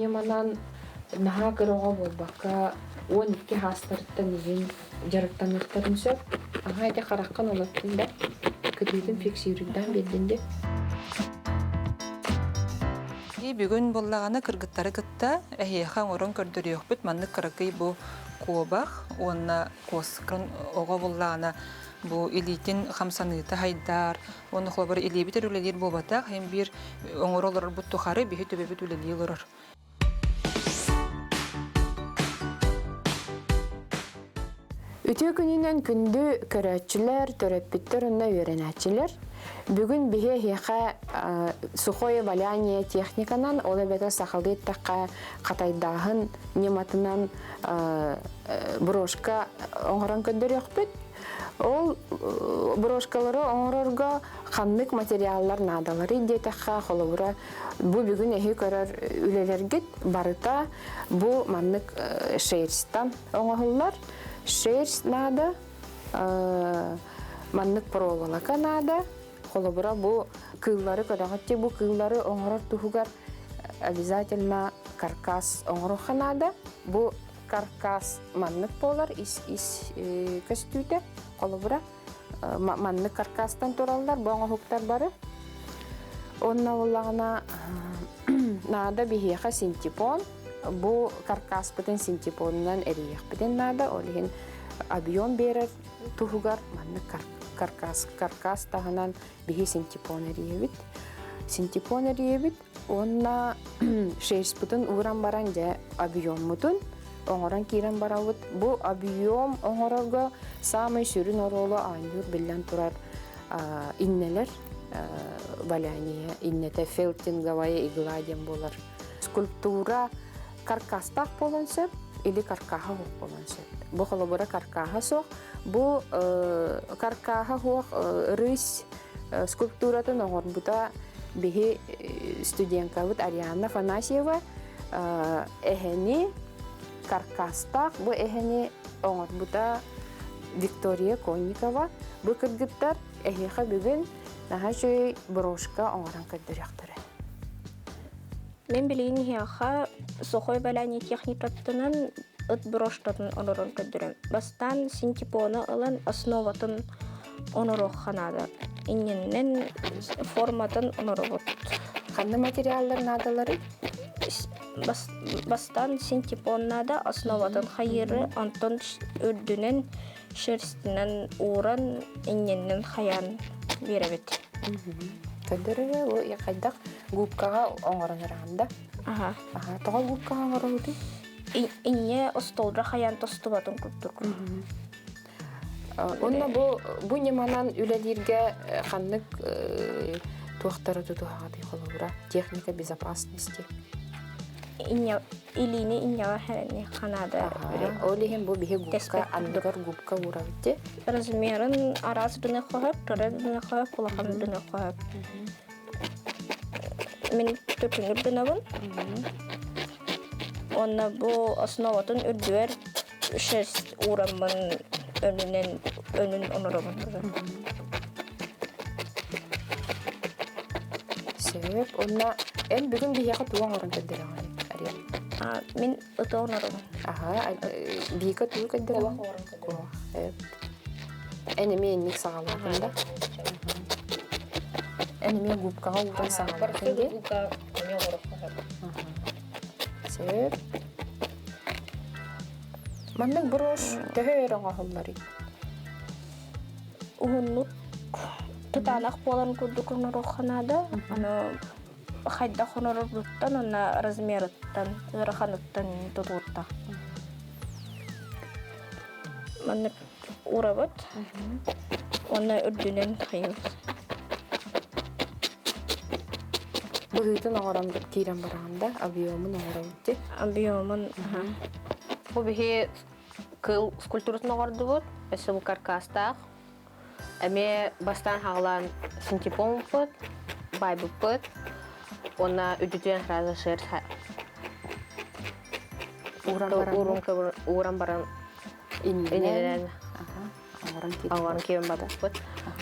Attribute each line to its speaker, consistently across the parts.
Speaker 1: ньыманан наһаа кыра оҕо буолбакка, 12 саастарыттан иһин дьарыктаныахтарын сөп. Аһаа ити хараххын олоттун да, кытыытын фиксируйдаан биэрдин дии.
Speaker 2: Бүгүн буоллаҕына кыргыттары кытта эһиэхэ оҥорон көрдөрүөхпүт маннык кыракый бу куобах уонна куоскан оҕо буоллаҕына бу илиитин хамсаныыта хайдаар уонна холобур илиибит эрэ үлэлиир буолбатах иһин биир оҥоро олорорбут тухары биһи төбөбүт үлэлии олорор.
Speaker 1: Үтүө күнүнэн күндү көрөөччүлэр, төрөппүттэр уонна үөрэнээччилэр. Бүгүн биһи эһиэхэ сухое валяние техниканан, ол эбэтэр сахалыы эттэххэ хатайдааһын ньыматынан брошка оҥорон көрдөрүөхпүт. Ол брошкалары оҥорорго ханнык материаллар наадаларый диэтэххэ, холобура, бу бүгүн эһи көрөр үлэлэргит барыта бу маннык шерстан оҥоһуллар. Шерсть наада, маннык проволока наада. Холобура, бу кыыллары көрөҕүт бу кыыллары оҥорор туһугар обязательно каркас оҥоруохха наада. Бу каркас маннык буолар ис ис көстүүтэ. Холобура, маннык каркастан тураллар бу оҥоһуктар бары. Онно буоллаҕына наада биһиэхэ синтепон. Бу каркаспытын синтепонунан эрийиэхпитин наада. Ол иһин объем биэрэр туһугар маннык каркас каркас таһынан биһи синтепон эрийэбит. Синтепон эрийэбит уонна шерстпытын ууран баран дьэ объеммутун оҥорон киирэн барабыт. Бу объем оҥорорго саамай сүрүн оруолу оонньуур биллэн турар иннэлэр валяние иннэтэ фелтинговая игла диэн буолар. Скульптура каркастаах буолуон сөп или каркаһа суох буолуон сөп. Бу холобура каркаһа суох. Бу каркаһа суох рысь скульптуратын оҥорбута биһи студенткабыт Арианна Афанасьева эһэни каркастаах бу эһэни оҥорбута Виктория Конникова. Бу кыргыттар эһиэхэ бүгүн наһаа үчүгэй брошка оҥорон көрдөрүөхтэрэ.
Speaker 3: Мин билигин иһиэхэ сухой валяние техникаттынан ыт брошкатын онорон көрдөрөм. Бастаан синтепону ылан основатын оноруохха наада. Иннинэн форматын оноробут.
Speaker 1: Ханна материаллар наадаларый?
Speaker 3: Бастаан синтепон наада, основатын хайыыры, онтон үрдүнэн шерстинэн ууран, иннинэн хайаан биэрэбит.
Speaker 1: Көрдөрөрө бу хайдах губкаҕа оҥорон ыраҕын да?
Speaker 3: Аха.
Speaker 1: Аха, тоҕо губкаҕа оҥоробутуй?
Speaker 3: Инньэ остуолга хайаан тостубатын курдук.
Speaker 1: Уонна бу бу ньыманан үлэлииргэ ханнык туохтары тутуһаҕытый холобура техника безопасности?
Speaker 3: Инньэ илиини инньэҕэ хэрэни ханаада
Speaker 1: Ол иһин бу биһи губка анныгар губка уурабыт дии.
Speaker 3: Размерын араас гына хоһоп, кыра гына хоһоп, улахан гына хоһоп. Мин төкүнүр гынабын. Уонна бу основатын үрдүгэр шерсть уураммын өнүнэн өнүн оноробун.
Speaker 1: Сөп. Онно эн бүгүн биһиэхэ тугу оҥорон көрдөрөҕүн, Ариан?
Speaker 3: Мин ыты оҥоробун.
Speaker 1: Аха, Вика тугу көрдөрөҕүн? Куох. Эн эмиэ инник саҕалаатыҥ да? Эн эмиэ губкаҕа ууран саҕалаатыҥ дии? Сөп. Маннык брошь төһө өр оҥоһулларый?
Speaker 3: Уһуннук тутаанах буолан курдук оҥоруохха наада. Аны хайдах оҥорорбуттан уонна размерыттан, ыараханыттан тутууртах. Маннык уурабыт уонна үрдүнэн хайыыбыт.
Speaker 1: Быһыытын оҥорон киирэн бараҕын да, объемун оҥоробут дии.
Speaker 3: Объемун
Speaker 4: Бу биһи кыл скульптуратын оҥордубут, өссө бу каркастаах. Эмиэ бастаан хаҕылаан синтепоммут, байбыппыт уонна үрдүтүн сразу шерсть ууран баран иннинэн оҥорон киирэн барбыппыт.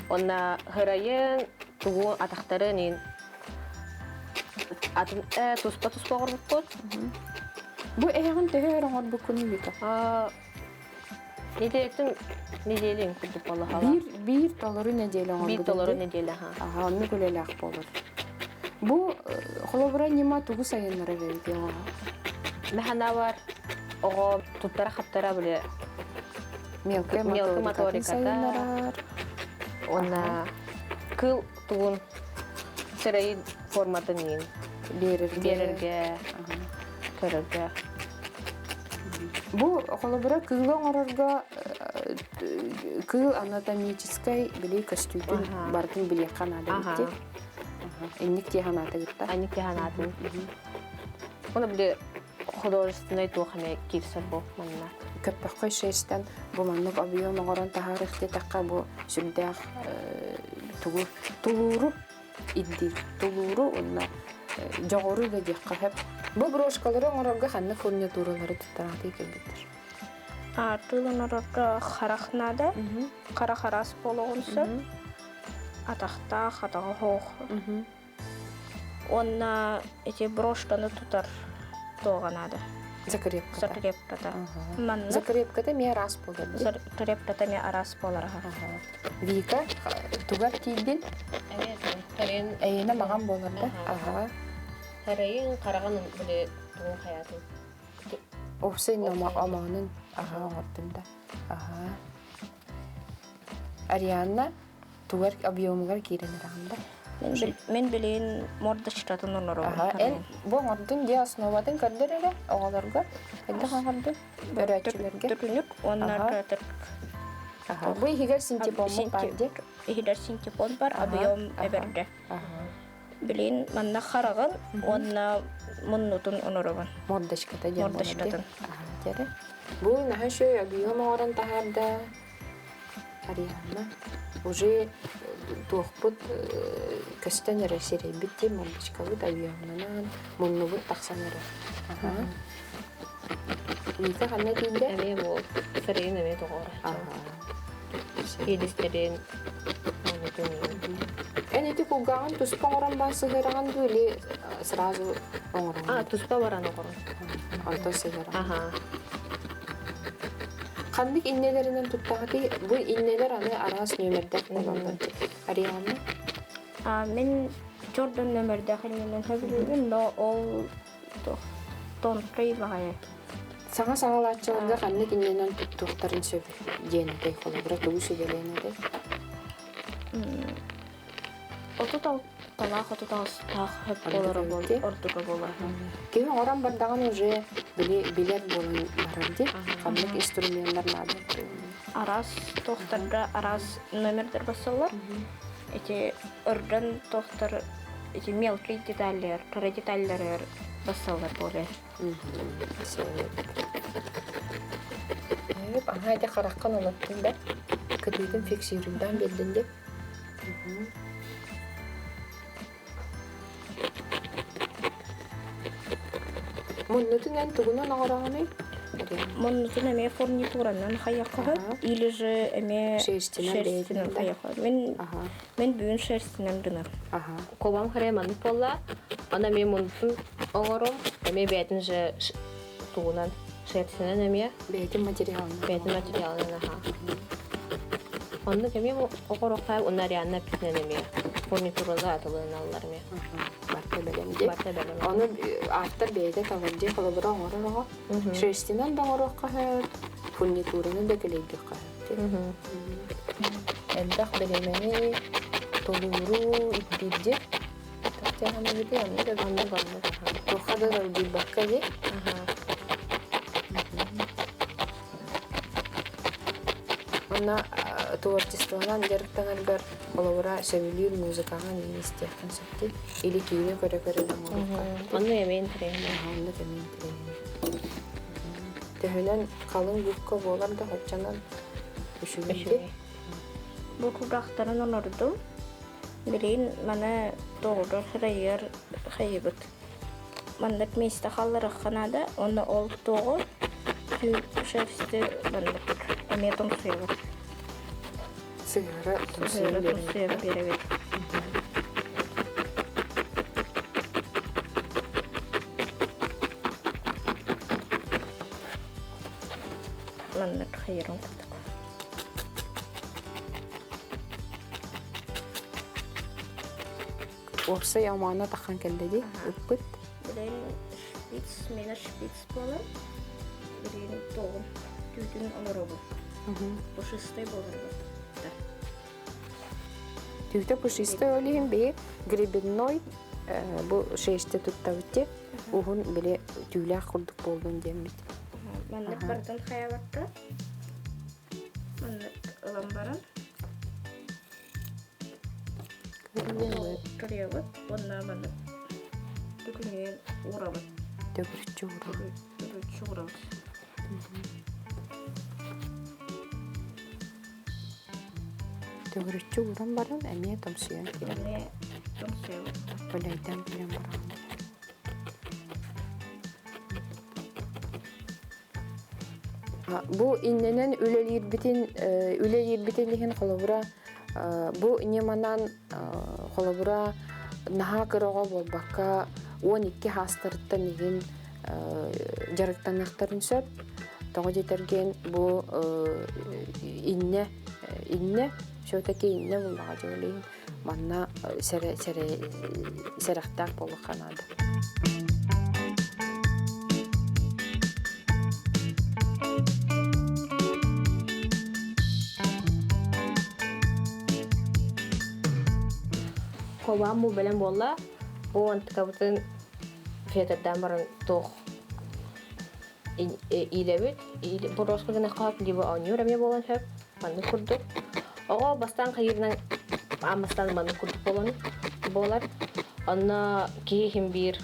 Speaker 4: Уонна хырайын, тугу атахтарын ин. Атын туспа-туспа оҥорбуппут.
Speaker 1: Бу эһэҕин төһө өр оҥорбуккунуй Вика?
Speaker 4: Неделятын неделя курдук буолла.
Speaker 1: Биир биир толору неделя оҥорбут.
Speaker 4: Биир толору неделя, ха.
Speaker 1: Аха, оннук үлэлээх буолар. Бу холобура ньыма тугу сайыннарар эбит оҕоҕо?
Speaker 4: Мэханабар оҕо туттара-хаптара били
Speaker 1: мелкая
Speaker 4: мелкая
Speaker 1: моторикатын
Speaker 4: моториката
Speaker 1: сайыннарар.
Speaker 4: Уонна кыл тугун сирэйин форматын иин
Speaker 1: биэрэргэ
Speaker 4: биэрэргэ көрөргө.
Speaker 1: Бу холобура кыылы оҥорорго кыыл анатомическай били көстүүтүн барытын билиэххэ наада эбит. Инник тиэ санаата кытта.
Speaker 4: Анник тиэ санаатын. Оны били художественный туох эмэ киирсэр бу манна.
Speaker 1: Көппөххө шерстэн бу маннык объем оҥорон таһаарых диэтэххэ бу сүрдээх тугу тулууру ирдиир. Тулууру уонна дьоҕуру да диэххэ сөп. Бу брошкалары оҥорорго ханнык фурнитуралары туттараатый кэлбиттэр?
Speaker 3: Аартыыл оҥорорго харах наада. Хара харас буолуоҕун сөп. Атахтаах, атаҕа суох. Уонна ити брошканы тутар туоҕа наада.
Speaker 1: Закрепката.
Speaker 3: Закрепката. Манна
Speaker 1: Закрепката эмиэ араас буолар дии.
Speaker 3: Закрепката эмиэ араас буолар аха.
Speaker 1: Вика, тугар тиийдин? Эйиэнэ маҕан буолар да? Аха.
Speaker 4: Харайын хараҕын били тугун хайаатын.
Speaker 1: Овсен омоонун аха оҥордум да. Аха. Арианна тугар объемугар киирэн эрэҕин да?
Speaker 3: Мин билигин мордочкатын оҥоробун.
Speaker 1: Аха, эн бу оҥордун диэ основатын көрдөр эрэ оҕолорго. Хайдах оҥордун? Көрөөччүлэргэ.
Speaker 3: Төкүнүк уонна
Speaker 1: Аха. Аха. Бу иһигэр синтепоммут баар дии.
Speaker 3: Иһигэр синтепон бар, объем эбэрдэ.
Speaker 1: Аха.
Speaker 3: Билигин манна хараҕын уонна муннутун оҥоробун.
Speaker 1: Мордочката диэн буолар дии.
Speaker 3: Мордочкатын.
Speaker 1: Аха, диэри. Бу наһаа үчүгэй объем оҥорон таһаарда. Арианна уже туохпут көстөн эрэ сирэйбит дии мордочкабыт объемнанан муннубут тахсан эрэ. Аха. Вика ханна тиийдэ?
Speaker 4: Эмиэ бу сырыйын эмиэ тоҕоор. Иэдистэрин
Speaker 1: Эн ити кулгааҕын туспа оҥорон баар сыһыараҕын дуу или сразу оҥороҕун?
Speaker 4: А, туспа баран оҥорон.
Speaker 1: Онтон сыһыараҕын.
Speaker 4: Аха.
Speaker 1: Ханнык иннэлэринэн туттаҕытый? Бу иннэлэр аны араас нүөмэрдээх буолаллар. Арианна?
Speaker 3: А, мин чордон нөмөрдөөх иннинэн сөбүлүүбүн, но ол тонкай баҕайы.
Speaker 1: Саҥа саҕалааччыларга ханнык иннэнэн туттуохтарын сөп диэн этэй холобура тугу сүбэлиэн этэй?
Speaker 3: Отут алталаах, 36-таах хөп буолара ордуга буолар.
Speaker 1: Киһи оҥорон бардаҕын уже билэр буолан барар дии. Ханнык инструменнар наада.
Speaker 3: Араас туохтарга араас номердар бассаллар. Эти ырдан туохтар эти мелкие деталлер, кыра деталлар бассаллар буолар.
Speaker 1: Аһаа ити хараххын олоттун да кытыытын фиксируйдаан биэрдин дип. Муннутун эн тугунан оҥороҕунуй?
Speaker 3: Муннутун эмиэ фурнитуранан хайыахха или же эмиэ
Speaker 1: шерстинэн
Speaker 3: хайыахха. Мин мин бүгүн шерстинэн гынар.
Speaker 4: Кобам харай маннык буолла. Ана эмиэ муннутун оҥорум. Эмиэ бэйэтин же тугунан шерстинэн эмиэ.
Speaker 1: Бэйэтин материалынан.
Speaker 4: Бэйэтин материалынан аха. Оннук эмиэ оҕороххай уонна Арианна эппитинэн эмиэ фурнитуралар атылыналлар эмиэ.
Speaker 1: Барта бэлэм дии.
Speaker 4: Барта бэлэм.
Speaker 1: Ону автор бэйэтэ талар дии холобура оҥорор оҕо. Шерстинэн да оҥоруохха сөп, фурнитураны да кэлэйдиэххэ сөп. Элбэх бэлэмэни, толууру ирдиирдии.
Speaker 4: Оннук оннук.
Speaker 1: Туохха да долгуйбакка дии. Онно творчествонан дьарыктанаргар холобура сөбүлүүр музыкаҕын иин истиэххин сөп дии. Или киинэ көрө-көрө да оҥоруохха.
Speaker 4: Онно эмиэ интэриэһинэй.
Speaker 1: Онно эмиэ интэриэһинэй. Төһөнөн халыҥ губка буолар да оччонон үчүгэй дии.
Speaker 3: Бу кулгаахтарын онордум. Билигин маны тоҕурур харайыгар хайыбыт. Маннык миэстэ хаалларыахха наада уонна ол туоҕу шерсти маннык эмиэ тоҥсуйабыт.
Speaker 1: Сыһыара
Speaker 3: Сыһыара тоҥсуйа биэрэбит. Маннык хайырын курдук.
Speaker 1: Уопсай омооно тахан кэллэ дии ыппыт.
Speaker 3: Билигин шпиц, мина шпиц буолар. Билигин тоҕун түүтүн оҥоробун. Пушистай буолар
Speaker 1: Түүтэ пушистай ол иһин биһи гребенной бу шерсти туттабыт дии. Уһун били түүлээх курдук буоллун диэммит.
Speaker 3: Маннык барытын хайабакка маннык ылан баран Кырыйабыт уонна маннык төкүнүйэн уурабыт.
Speaker 1: Төгүрүччү уурабыт.
Speaker 3: Төгүрүччү уурабыт.
Speaker 1: Төгүрүччү ууран баран эмиэ томсуйан киирэн.
Speaker 3: Эмиэ томсуйабыт.
Speaker 1: Бөлөйдөөн киирэн баран. Бу иннэнэн үлэлиирбитин үлэлиирбитин иһин холобура бу ньыманан холобура наһаа кыра оҕо буолбакка 12 хаастарыттан иһин дьарыктаныахтарын сөп. Тоҕо диэтэргин бу иннэ иннэ все-таки иннэ буллаҕа дьэ манна сэрэхтээх буолуохха наада.
Speaker 4: Кобаам бу бэлэм буолла. Бу антыкабытын фетрдаан баран туох иилэбит. Боруоска гынахха либо оонньуур эмиэ буолан сөп. Маннык курдук. Оҕо бастаан хайыырынан аан бастаан маннык курдук буолан буолар. Онно киһи иһин биир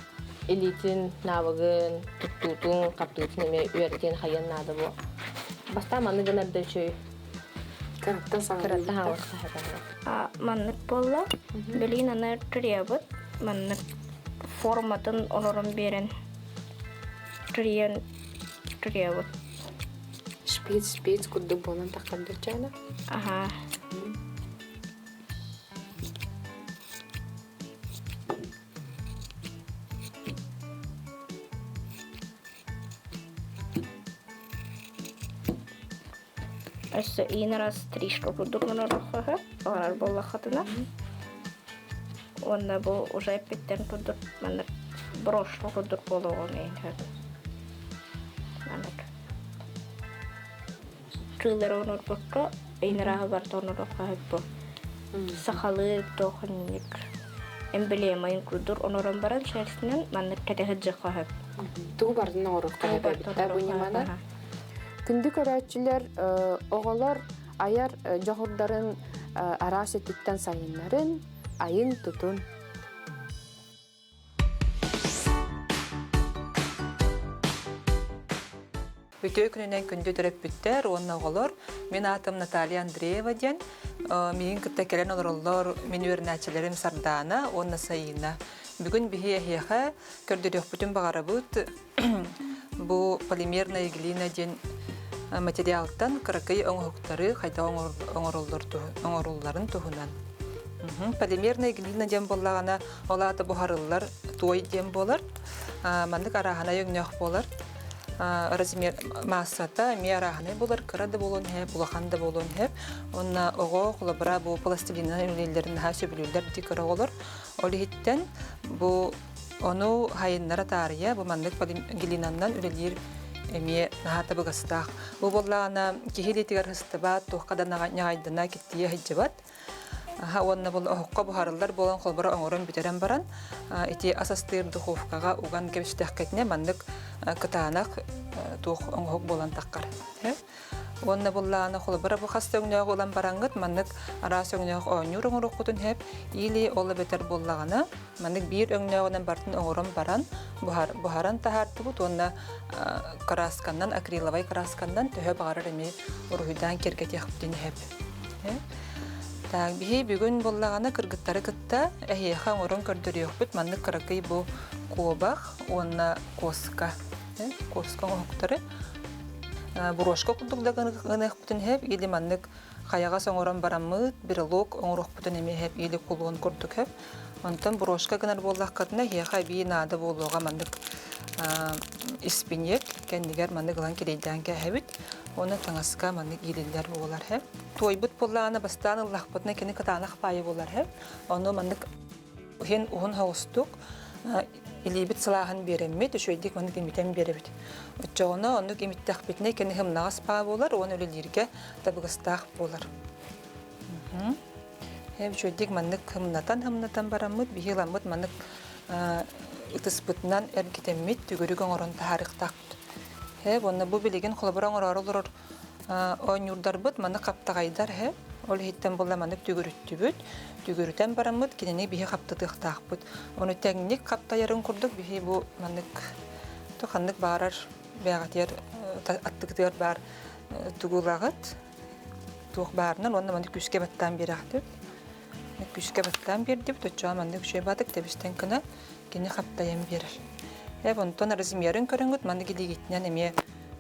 Speaker 4: илиитин, навыгын, туттуутун, хаптыытын эмиэ үөрэтиэн хайыан наада буо. Бастаан маннык гынар да үчүгэй.
Speaker 1: Кыраттан
Speaker 4: Кыраттан
Speaker 1: саҕалыыр.
Speaker 3: Маннык буолла. Билигин аны кырыйабыт. Маннык форматын олорон биэрэн кырыйан кырыйабыт.
Speaker 1: Шпиц, шпиц курдук буолан таххардычаана.
Speaker 3: Аха. Өссө иин раз стрижка курдук оҥоруохха баҕарар буоллаххытына. Уонна бу уже эппиттэрин курдук маннык брошка курдук буолуоҕун иһин Маннык кыыллары оҥорбокко иин арааһы барыта оҥоруохха сөп бу. Сахалыы туох инник эмблемайын курдук оҥорон баран шерстинэн маннык кэтэ сылдьыахха сөп.
Speaker 1: Тугу барытын оҥоруохха сөп эбит да бу ньыманы. Күндү көрөөччүлэр, оҕолор айар дьоҕурдарын араас өттүттэн сайыннарын, айын тутун.
Speaker 2: Үтүө күнүнэн күндү төрөппүттэр уонна оҕолор. Мин аатым Наталья Андреева диэн. Миигин кытта кэлэн олороллор мин үөрэнээччилэрим Сардаана уонна Саина. Бүгүн биһи эһиэхэ көрдөрүөхпүтүн баҕарабыт Бу полимерная глина диэн материалтан кыракый оҥоһуктары хайдах оҥорулларын туһунан. Полимерная глина диэн буоллаҕына, ол аата буһарыллар туой диэн буолар. Маннык арааһынай өҥнөөх буолар. Размер маассата эмиэ арааһынай буолар, кыра да буолуон сөп, улахан да буолуон сөп. Уонна оҕо холобура бу пластилинынан үлэлииллэрин наһаа сөбүлүүллэр дии кыра оҕолор. Ол иһиттэн бу Ону хайыннара таарыйа бу маннык глинаннан үлэлиир эмиэ наһаа табыгастаах. Бу буоллаҕына киһи илиитигэр сыстыбат, туохха да ньаҕайдана киттийэ сылдьыбат. Уонна бұл оһоххо буһарыллар буолан холборо оҥорон бүтэрэн баран ити ас астыыр духовкаҕа уган кэбистэххитинэ маннык кытаанах туох оҥоһук буолан таххар. Уонна буллааны холобура бу хас өҥнөөх ылан бараҥҥыт маннык араас өҥнөөх оонньуур оҥоруоххутун сөп или ол эбэтэр буоллаҕына маннык биир өҥнөөҕүнэн барытын оҥорон баран буһаран таһаартыбыт уонна кыраасканнан акриловай кыраасканнан төһө баҕарар эмиэ уруһуйдаан киэргэтиэхпитин сөп. Так, биһи бүгүн буоллаҕына кыргыттары кытта эһиэхэ оҥорон көрдөрүөхпүт маннык кыракый бу куобах уонна куоска. Куоска оҥоһуктары Брошка курдук да гыныахпытын сөп или маннык хайаҕас оҥорон бараммыт брелок оҥоруохпутун эмиэ сөп или кулон курдук сөп. Онтон брошка гынар буоллаххытына эһиэхэ эбии наада буолуоҕа маннык. Испиньек кэннигэр маннык ылан килийдээн кээһэбит. Уонна таҥаска маннык иилиллэр буолар һэ. Туойбут буоллаҕына бастаан ыллахпытына кини кытаанах паайы буолар һэ. Ону маннык иһин уһун соҕустук илиибит сылааһын биэрэммит, үчүгэйдик маннык имитэн биэрэбит. Оччоҕуна оннук имиттэхпитинэ кини һымнаҕас паа буолар уонна үлэлииргэ табыгастаах буолар. Үчүгэйдик маннык һымнатан-һымнатан бараммыт, биһи ыламмыт маннык ытыспытынан эргитэммит түгүрүк оҥорон таһаарыахтаахпыт. Уонна бу билигин холобура оҥороору олорор оонньуурдарбыт маннык хаптаҕайдар һэ. Ол иһиттэн буолла маннык түгүрүттүбүт. Түгүрүтэн бараммыт кинини биһи хаптатыахтаахпыт. Ону тэҥник хаптайарын курдук биһи бу маннык ханнык баарар бэйэҕитигэр аттыгытыгар баар тугулаҕыт туох баарынан уонна маннык күүскэ баттаан биэрэхтит. Күүскэ баттаан биэрдибит, оччоҕо маннык үчүгэй баатык тэбистэн гына кини хаптайан биэрэр. Эп онтон размерын көрөҥүт маннык илиигитинэн эмиэ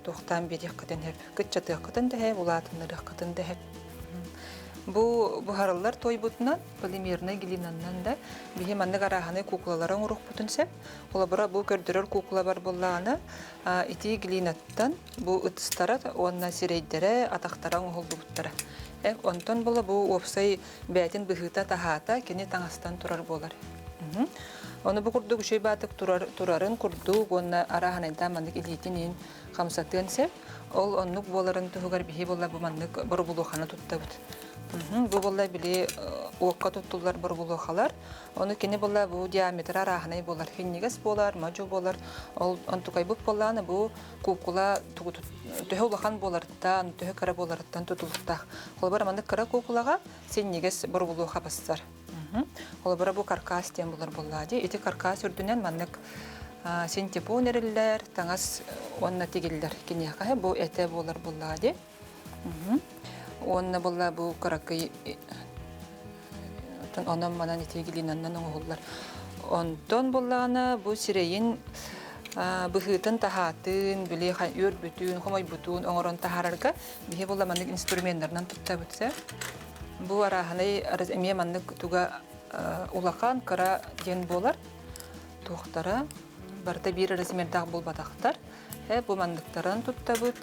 Speaker 2: туохтаан биэриэххитин сөп. Кыччатыаххытын да сөп, улаатыннарыаххытын да сөп. Бу буһарыллар туойбутунан, полимернай глинаннан да биһи маннык арааһынай куукулалары оҥоруохпутун сөп. Холобура, бу көрдөрөр куукулабар буоллаҕына, ити глинаттан бу ытыстара уонна сирэйдэрэ, атахтара оҥоһуллубуттара. Онтон була бу уопсай бэйэтин быһыыта-таһаата кини таҥастан турар буолар. Ону бу курдук үчүгэй баатык турар, турарын курдук уонна арааһынайдаан маннык илиитин иин хамсатыан сөп. Ол оннук буоларын туһугар биһи буолла бу маннык боробулуоханы туттабыт. Бу буолла били уокка туттуллар боробулуохалар. Ону кини буолла бу диаметра арааһынай буолар. Хинньигэс буолар, модьу буолар. Ол онтукайбыт буоллааны бу куукула төһө улахан буоларыттан, төһө кыра буоларыттан тутулуктаах. Холобура маннык кыра куукулаҕа синньигэс боробулуоха бассар. Холобура бу каркас диэн булар буоллаа дии. Ити каркас үрдүнэн маннык синтепон эриллэр, таҥас уонна тигиллэр киниэхэ бу этэ буолар буоллаа дии. Уонна буолла бу кыракый онон манан итигилинаннан оҥоһуллар. Онтон буоллаҕына бу сирэйин быһыытын таһаатын, били үөрбүтүн, хомойбутун оҥорон таһаарарга биһи буолла маннык инструменнарынан туттабыт сэ. Бу арааһынай эмиэ маннык туга улахан, кыра диэн буолар. Туохтара барыта биир размердаах буолбатахтар. Бу манныктарын туттабыт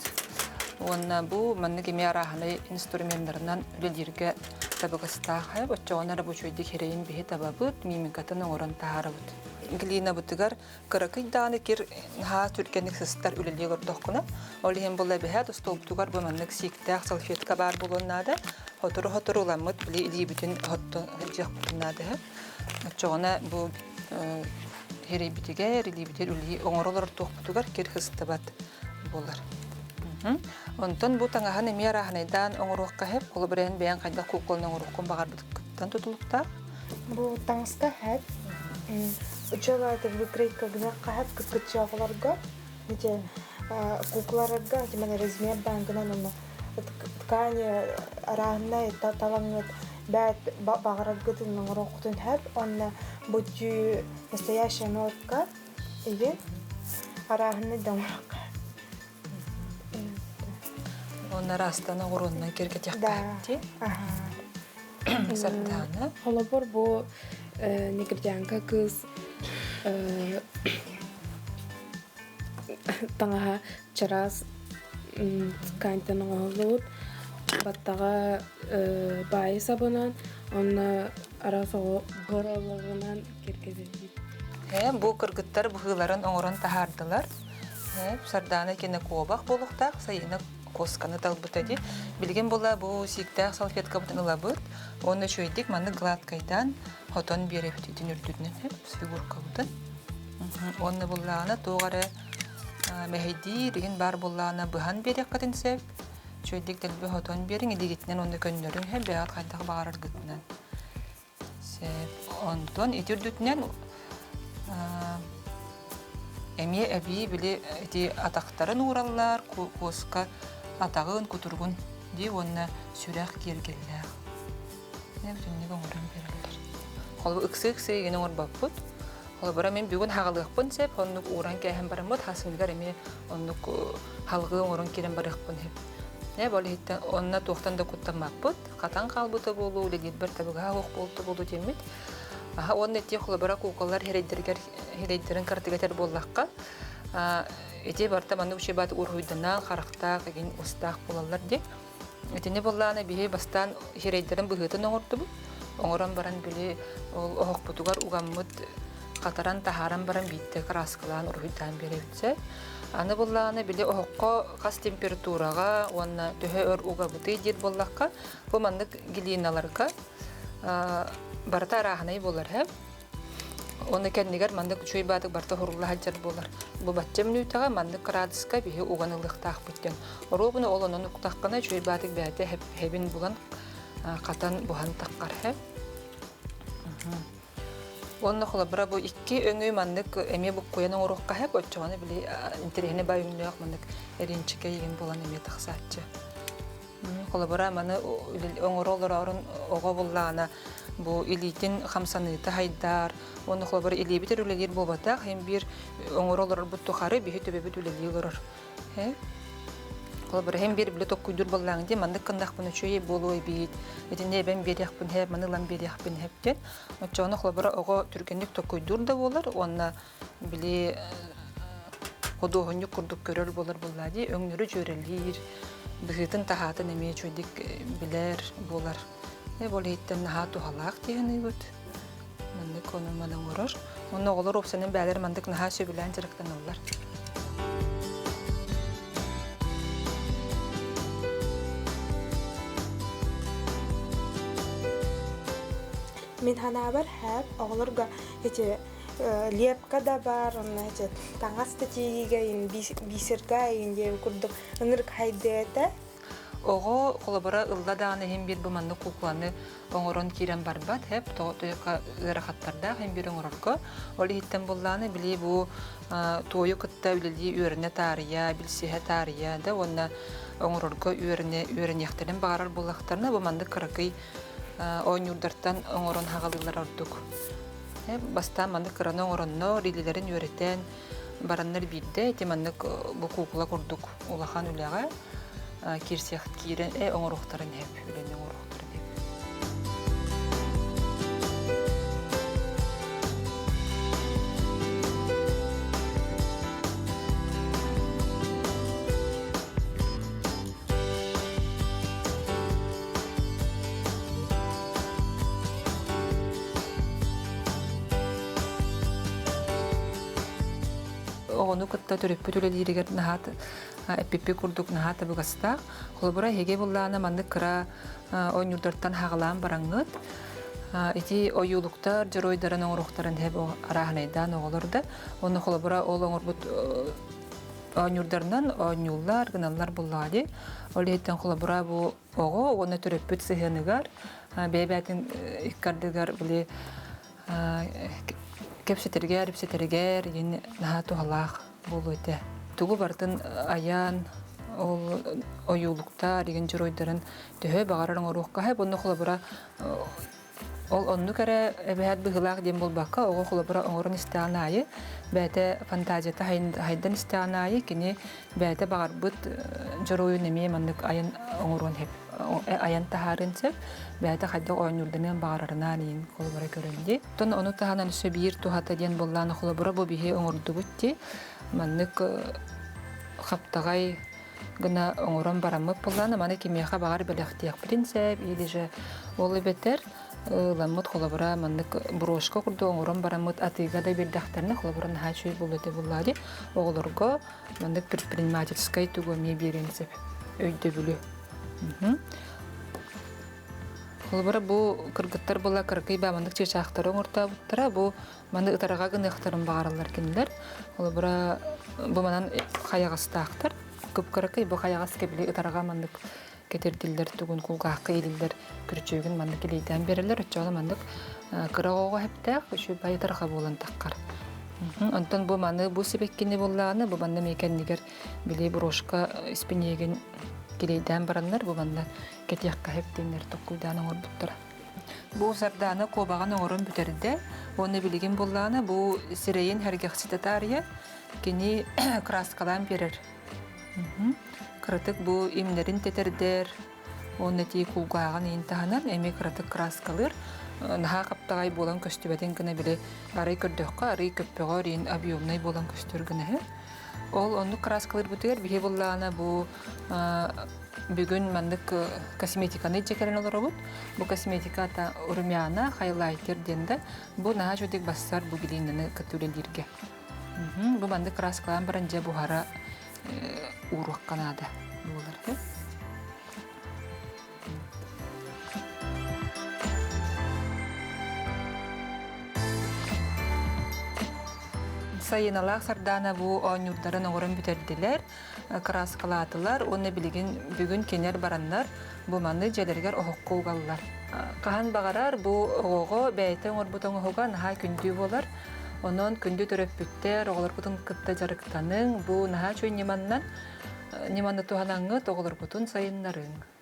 Speaker 2: уонна бу маннык эмиэ арааһынай инструменнарынан үлэлииргэ табыгастаах. Оччоҕуна эрэ бу үчүгэйдик хирэйин биһи табабыт, мимикатын оҥорон таһаарабыт. Глинабытыгар кыракый даҕаны кир наһаа түргэнник сыстар үлэлии олордоххуна, ол иһин буолла эбэһээт остуолбутугар бу маннык сииктээх салфетка баар буолуон наада. Сотору-сотору ыламмыт били илиибитин оттон сылдьыахпытын наада. Оччоҕуна бу Хирэйбитигэр, илиибитигэр үлэлии оҥоро олорор туохпутугар кир сыстыбат буолар. Онтон бу таҥаһын эмиэ арааһынайдаан оҥоруохха сөп. Холобура, эн бэйэҥ хайдах куукуланы оҥоруоххун баҕарбыккыттан тутулуктаах.
Speaker 5: Бу таҥаска хэт учуолааты выкройка гыныахха хэт кыккыччы оҕолорго ити куукуларга тимэн размер баангынан онно ткани арааһынай талаҥҥыт бэт баҕараргытын оҥоруоххутун сөп уонна бу түү настоящая норка или арааһынай да оҥоруохха
Speaker 2: Уонна араастан оҕуруоннан киэргэтиэххэ дии. Сардаана.
Speaker 6: Холобур, бу негритянка кыыс таҥаһа чараас тканьтан оҥоһуллубут, баттаҕа баайы сабынан уонна араас оҕо горолорунан киэргэтиллибит.
Speaker 2: Бу кыргыттар быһыыларын оҥорон таһаардылар. Сардаана кини куобах буолуохтаах, Сайыына куосканы талбыта дии. Билигин була бу сииктээх салфеткабытын ылабыт уонна үчүгэйдик маннык гладкайдаан хотон биэрэбит итин үрдүнэн фигуркабытын. Уонна буллаҕына туох эрэ мэһэйдиир игин баар буоллаҕына быһан биэриэххитин сөп. Үчүгэйдик дэлби хотон биэриҥ, илиигитинэн уонна көннөрүҥ сөп, бэйэҕит хайдах баҕараргытынан. Сөп. Онтон ити үрдүтүнэн эмиэ эбии били ити атахтарын уураллар, куоска атаҕын, кутуругун дии уонна сүрэх киэргэллээх. Бүтүннүк оҥорон биэрэллэр. Холобур, ыксыы-ыксыы игин оҥорбоппут. Холобура, мин бүгүн хаҕалыахпын сөп, оннук ууран кээһэн бараммыт, хасыныгар эмиэ оннук халҕыы оҥорон киирэн барыахпын сөп. Ол иһиттэн онно туохтан да куттаммаппыт, хатан хаалбыта буолуу, үлэлиирбэр табыгаһа суох буолта буолуу диэммит. Аха, уонна ити холобура куукалар хирэйдэригэр хирэйдэрин кыратыгар этэр буоллахха, Ити барыта маннык үчүгэй баат уруһуйданан, харахтаах, игин устаах буолаллар дии. Итини буоллаҕына биһи бастаан сирэйдэрин быһыытын оҥордубут. Оҥорон баран били ол оһохпутугар угаммыт хатаран таһааран баран биирдэ кырааскалаан уруһуйдаан биэрэбит сөп. Аны буоллаҕына били оһоххо хас температураҕа уонна төһө өр угабытый диир буоллахха, бу маннык глиналарга барыта арааһынай буолар һэ. Оны кэннигэр маннык үчүгэй баатык барыта хурулла сылдьар буолар. Бу бачча мүнүүтэҕэ маннык кыраадыска биһи уган ылыахтаахпыт диэн. Оруобуна ол онон уктаххына үчүгэй баатык бэйэтэ хэбин булан хатан буһан таххар һэ. Уонна холобура бу икки өҥү маннык эмиэ буккуйан оҥоруохха сөп, оччоҕуна били интэриэһинэй бай өҥнөөх маннык эриэнчикэ игин буолан эмиэ тахсааччы. Холобура, маны оҥоро олороорун оҕо буллаҕына бу илиитин хамсаныыта хайдар, уонна холобура илиибит эрэ үлэлиир буолбатах, һин биир оҥоро олорорбут тухары биһи төбөбүт үлэлии олорор. Холобура, һин биир били токкуйдуур буоллаҕыҥ дии, маннык гыннахпын үчүгэй буолуо эбит, итиннэ эбэн биэриэхпин һэп, маны ылан биэриэхпин һэп диэн. Оччоҕуна холобура оҕо түргэнник токкуйдуур да буолар уонна били худуоһунньук курдук көрөр буолар буоллаа дии, өҥнөрү дьүөрэлиир, быһыытын-таһаатын эмиэ үчүгэйдик билэр буолар. Ол иһиттэн наһаа туһалаах дии саныыбыт. Маннык ону-маны оҥорор. Уонна оҕолор уопсайынан бэйэлэр маннык наһаа сөбүлээн дьарыктаналлар.
Speaker 5: Мин санаабар һээп оҕолорго ити лепка да баар, онно ити таҥас да тиийиигэ бисерга иин диэн курдук ынырык хайдыа этэ.
Speaker 2: Оҕо холобура ылла даҕаны иһин биир бу маннык куукуланы оҥорон киирэн барбат, һэп тоҕо ыарахаттардаах иһин биир оҥорорго. Ол иһиттэн буллааны били бу туойу кытта үлэлии үөрэнэ таарыйа, билсиһэ таарыйа да уонна оҥорорго үөрэнэ үөрэниэхтэрин баҕарар буоллахтарына бу маннык кыракый оонньуурдартан оҥорон хаҕалыыллар ордук. Бастаан маннык кыраны оҥороннор, илиилэрин үөрэтэн бараннар биирдэ ити маннык бу куукула курдук улахан үлэҕэ киирсиэх киирэн оҥоруохтарын сөп, үлэни оҥоруохтарын сөп. Оҕону кытта төрөппүт үлэлииригэр наһаа эппиппит курдук наһаа табыгастаах. Холобура, эһиги буллаана маннык кыра оонньуурдартан хаҕалаан бараҥҥыт ити ойуулуктар дьоруойдарын оҥоруохтарын иһэ арааһынайдаан оҕолор да онно холобура ол оҥорбут оонньуурдарынан оонньууллар гыналлар буллаҕа дии. Ол иһиттэн холобура бу оҕо уонна төрөппүт сыһыаныгар бэйэ-бэйэтин икки ардыгар били кэпсэтэригэр, ипсэтэригэр иин наһаа туһалаах буолуо этэ. Тугу барытын айан, ол ойуулуктар, игин дьоруойдарын төһө баҕарар оҥоруохха сөп. Онно холобура Ол оннук эрэ эбэһээт быһыылаах диэн буолбакка, оҕо холобура оҥорон истэҕин аайы, бэйэтэ фантазията хайдан истэҕин аайы кини бэйэтэ баҕарбыт дьоруойун эмиэ маннык айан оҥоруон сөп, айан таһаарыан сөп, бэйэтэ хайдах оонньуурданыан баҕарарынаан иин холобура көрөн дии. Оттон ону таһынан өссө биир туһата диэн буоллаҕына холобура бу биһи оҥордубут дии, маннык хаптаҕай гына оҥорон бараммыт буоллаҕына, маны кимиэхэ баҕар бэлэхтиэхпитин сөп, или же ол эбэтэр ыламмыт холобура маннык брошка курдук оҥорон бараммыт атыыга да биэрдэхтэринэ холобура наһаа үчүгэй буолуо этэ буоллаа дии. Оҕолорго маннык предпринимательскай тугу эмиэ биэриэн сөп өйдөбүлү. Холобура бу кыргыттар була кыракый баа маннык чыычаахтары оҥортообуттара бу Маны ытарҕа гыныахтарын баҕараллар кинилэр. Холобура, бу манан хайаҕастаахтар. Кып-кыракый бу хайаҕас кэбили ытарҕа маннык кэтирдиллэр тугун кулгаахха иилиллэр күрүчүөгүн маннык илиитээн биэрэллэр. Оччоҕуна маннык кыра оҕоҕо хэптээх үчүгэй ытарҕа буолан таххар. Онтон бу маны бу сибэккини буллаҕына бу манна эмиэ кэннигэр били брошка испиниэгин килиэйдээн бараннар бу манна кэтиэххэ хэптииннэр токкуйдаан оҥорбуттара. Бу Сардаана куобаҕын оҥорон бүтэрдэ уонна билигин буллаҕына бу сирэйин сэргэхситэ таарыйа кини краскалаан биэрэр. Кыратык бу имнэрин тэтэрдэр уонна тии кулгааҕын иин таһынан эмиэ кыратык краскалыыр. Наһаа хаптаҕай буолан көстүбэтин гына били арый көрдөххө арый көппөҕөр иин объемнай буолан көстөр гына үһү. Ол оннук кырааскалыырбытыгар биһи буллаҕына бу бүгүн маннык косметиканы илдьэ кэлэн олоробут. Бу косметика ата румяна, хайлайтер диэн да бу наһаа үчүгэй бассар бу глинаны кытта үлэлииргэ. Бу маннык кырааскалаан баран дьэ буһара ууруохха наада буолар. Сайыналаах Сардаана бу оонньуурдарын оҥорон бүтэрдилэр, кырааскалаатылар уонна билигин бүгүн кинилэр бараннар бу маны дьиэлэригэр оһоххо угаллар. Хаһан баҕарар бу оҕоҕо бэйэтэ оҥорбут оҥоһуга наһаа күндү буолар. Онон күндү төрөппүттэр оҕолоргутун кытта дьарыктаныҥ, бу наһаа үчүгэй ньыманнан ньыманы туһанаҥҥыт оҕолоргутун сайыннарыҥ.